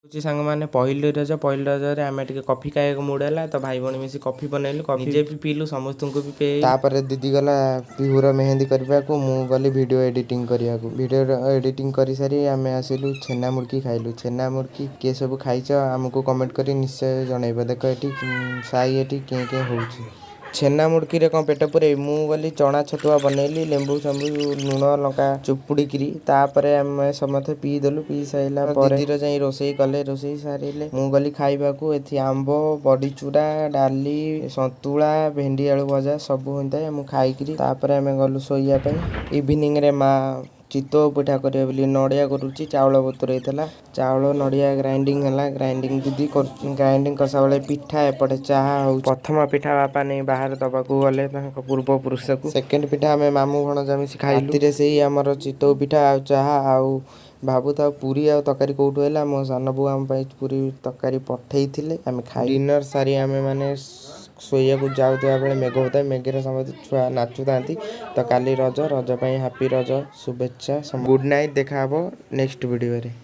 ହଉଛି ସାଙ୍ଗମାନେ, ପହିଲି ରଜ। ପହିଲି ରଜରେ ଆମେ ଟିକେ କଫି ଖାଇବାକୁ ମୁଡ୍ ହେଲା ତ ଭାଇ ଭଉଣୀ ମିଶି କଫି ବନେଇଲୁ। କଫି ନିଜେ ବି ପିଇଲୁ, ସମସ୍ତଙ୍କୁ ବି ପେଇଲୁ। ତାପରେ ଦିଦି ଗଲା ପିହୁର ମେହେନ୍ଦି କରିବାକୁ, ମୁଁ ଗଲି ଭିଡ଼ିଓ ଏଡ଼ିଟିଂ କରିବାକୁ। ଭିଡ଼ିଓ ଏଡ଼ିଟିଂ କରିସାରି ଆମେ ଆସିଲୁ, ଛେନା ମୁଡ଼କି ଖାଇଲୁ। ଛେନା ମୁଡ଼କି କିଏ ସବୁ ଖାଇଛ, ଆମକୁ କମେଣ୍ଟ କରି ନିଶ୍ଚୟ ଜଣେଇବ। ଦେଖ ଏଠି ସାଇ ଏଠି କେଁ କେଁ ହେଉଛି। ଛେନା ମୁଡ଼କିରେ କ'ଣ ପେଟ ପୂରେଇ, ମୁଁ ଗଲି ଚଣା ଛତୁଆ ବନେଇଲି, ଲେମ୍ବୁ ଫେମ୍ବୁ, ଲୁଣ ଲଙ୍କା ଚୁପୁଡ଼ିକିରି। ତାପରେ ଆମେ ସମସ୍ତେ ପିଇଦେଲୁ। ପିଇ ସାରିଲା ପରେ ଦିଦିର ଯାଇ ରୋଷେଇ କଲେ। ରୋଷେଇ ସାରିଲେ ମୁଁ ଗଲି ଖାଇବାକୁ। ଏଠି ଆମ୍ବ, ବଡ଼ିଚୁରା, ଡାଲି, ସନ୍ତୁଳା, ଭେଣ୍ଡି ଆଳୁ ଭଜା ସବୁ ହୋଇଥାଏ। ମୁଁ ଖାଇକିରି ତାପରେ ଆମେ ଗଲୁ ଶୋଇବା ପାଇଁ। ଇଭିନିଂରେ ମା ଚିତଉ ପିଠା କରିବ ବୋଲି ନଡ଼ିଆ କରୁଛି, ଚାଉଳ ବତୁରେଇଥିଲା। ଚାଉଳ ନଡ଼ିଆ ଗ୍ରାଇଣ୍ଡିଙ୍ଗ ହେଲା। ଗ୍ରାଇଣ୍ଡିଙ୍ଗ ଦିଦି କରୁଛି। ଗ୍ରାଇଣ୍ଡିଙ୍ଗ କରିସାରିଲା ବେଳେ ପିଠା ଏପଟେ ଚାହା ହଉଛି। ପ୍ରଥମ ପିଠା ବାପା ନେଇ ବାହାରେ ଦବାକୁ ଗଲେ ତାଙ୍କ ପୂର୍ବ ପୁରୁଷକୁ। ସେକେଣ୍ଡ ପିଠା ଆମେ ମାମୁଁ ଭଣଜା ମିଶି ଖାଇଲୁ। ରାତିରେ ସେଇ ଆମର ଚିତଉ ପିଠା ଆଉ ଚାହା। ଆଉ ଭାବୁଥାଉ ପୁରୀ ଆଉ ତରକାରୀ କେଉଁଠୁ ହେଲା। ମୋ ସାନ ବୋଉ ଆମ ପାଇଁ ପୁରୀ ତରକାରୀ ପଠେଇଥିଲେ, ଆମେ ଖାଇ ଡିନର୍ ସାରି ଆମେ ମାନେ ଶୋଇବାକୁ ଯାଉଥିବା ବେଳେ ମେଘ ହଉଥାଏ। ମେଘରେ ସମସ୍ତେ ଛୁଆ ନାଚୁଥାନ୍ତି। ତ କାଲି ରଜ, ରଜ ପାଇଁ ହାପି ରଜ ଶୁଭେଚ୍ଛା। ଗୁଡ୍ ନାଇଟ୍, ଦେଖା ହବ ନେକ୍ସଟ ଭିଡ଼ିଓରେ।